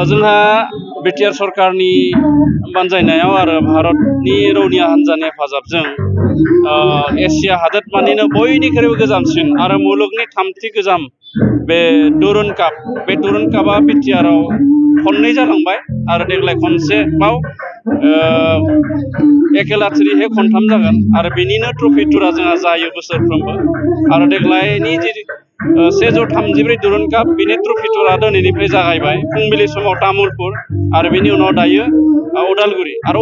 जोंहा बिटिआर सरकारनि बानजायनायाव आरो भारतनि रौनिया हान्जानि हेफाजाबजों एसिया हादोरमानिनो बयनिख्रुइबो गोजामसिन आरो मुलुगनि थामथि गोजाम बे दुरुन कापआ बिटिआरआव खननै जालांबाय आरो देग्लाय खनसेबाव एखेलाथारिहै खनथाम जागोन आरो बेनिनो ट्रफि टुरा जोंहा जायो बोसोरफ्रोमबो आरो देग्लायनि जि 134 दुरुन काप बिनि ट्रफि टुरा दिनैनिफ्राय जागायबाय फुंबिलि समाव तामुलपुर आरो बेनि उनाव दायो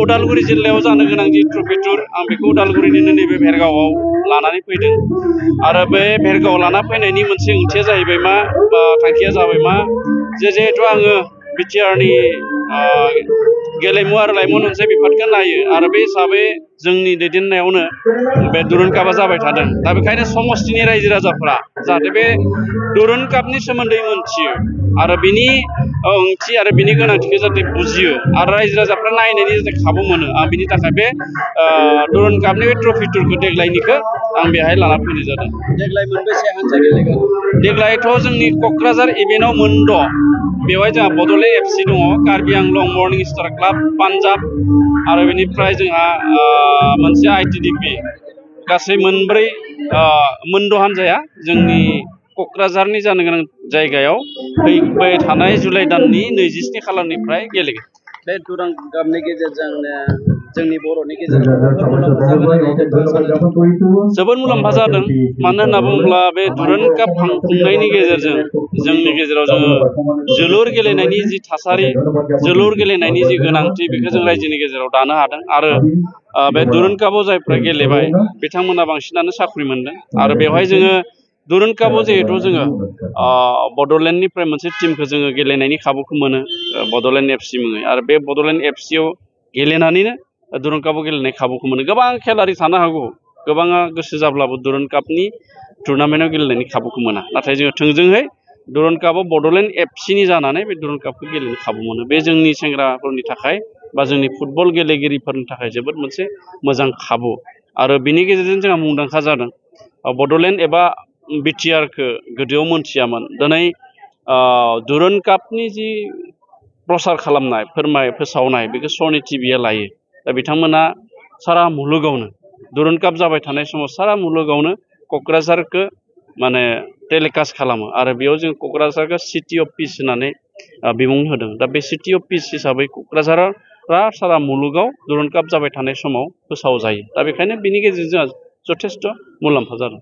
उदालगुरि जिल्लायाव जानो गोनां जि ट्रफि टुर आं बेखौ उदालगुरिनिनो नैबे भेरगावआव लानानै फैदों आरो बे भेरगावआव लाना फैनायनि मोनसे ओंथिया जाहैबाय मा थांखिया जाबाय मा जिहेथु आङो बिटिआरनि गेलेमु आरो लाइमोन अनसाय बिफानखौ नायो आरो बे हिसाबै जोंनि दैदेननायावनो बे दुरुन कापआ जाबाय थादों दा बेखायनो समस्तिनि रायजो राजाफोरा जाहाथे बे दुरुन कापनि सोमोन्दै मोनथियो आरो बिनि ओंथि आरो बिनि गोनांथिखौ जाहाथे बुजियो आरो रायजो राजाफ्रा नायनायनि जाहाथे खाबु मोनो आं बिनि थाखाय बे दुरुन कापनि बे ट्रफि टुरखौ देग्लायनिखौ आं बेहाय लाना फैनाय जादों। देग्लाय मोनबेसे हानजा गेलेगोन? देग्लायथ' जोंनि क'क्राझार इभेन्टआव मोनद' बेवहाय जोंहा बड'लेण्ड एफसि दङ, Karbi Anglong morning star club, Punjab आरो बेनिफ्राय जोंहा मोनसे आइटिडिपि गासै मोनद' हान्जाया जोंनि क'क्राझारनि जानो गोनां जायगायाव फैबाय थानाय जुलाइ दाननि 27 खालारनिफ्राय गेलेगोन। बे दुरुन कापनि गेजेरजों जोंनि बर'नि गेजेराव जोबोद मुलाम्फा जादों मानो होनना बुङोब्ला बे दुरुन काप खुंनायनि गेजेरजों जोंनि गेजेराव जोङो जोलुर गेलेनायनि जि थासारि जोलुर गेलेनायनि जि गोनांथि बेखौ जों रायजोनि गेजेराव दानो हादों आरो बे दुरुन कापआव जायफ्रा गेलेबाय बिथांमोना बांसिनानो साख्रि मोनदों आरो बेवहाय जोङो दुरुन कापआव जिहेथु जोङो बड'लेण्डनिफ्राय मोनसे टिमखौ जोङो गेलेनायनि खाबुखौ मोनो बड'लेण्ड एफसि मुङै आरो बे बड'लेण्ड एफसियाव गेलेनानैनो दुरुन कापआव गेलेनाय खाबुखौ मोनो। गोबां खेलारि थानो हागौ गोबाङा गोसो जाब्लाबो दुरुन कापनि टुर्नामेन्टआव गेलेनायनि खाबुखौ मोना नाथाय जोङो थोंजोङै दुरुन कापआव बड'लेण्ड एफसिनि जानानै बे दुरुन कापखौ गेलेनो खाबु मोनो। बे जोंनि सेंग्राफोरनि थाखाय बा जोंनि फुटबल गेलेगिरिफोरनि थाखाय जोबोद मोनसे मोजां खाबु आरो बिनि गेजेरजों जोंहा मुंदांखा जादों। बड'लेण्ड एबा बिटिआरखौ गोदोआव मोनथियामोन दिनै दुरुन कापनि जि प्रसार खालामनाय फोसावनाय बेखौ सनि टिभिया लायो दा बिथांमोना सारा मुलुगावनो दुरुन काप जाबाय थानाय समाव सारा मुलुगावनो क'क्राझारखौ माने टेलिकास्ट खालामो आरो बेयाव जों क'क्राझारखौ सिटि अफ पिस होननानै बिमुं होदों। दा बे सिटि अफ पिस हिसाबै क'क्राझारा सारा मुलुगाव दुरुन काप जाबाय थानाय समाव फोसाव जायो दा बेखायनो बिनि गेजेरजों जोंहा जथेस्थ' मुलाम्फा जादों।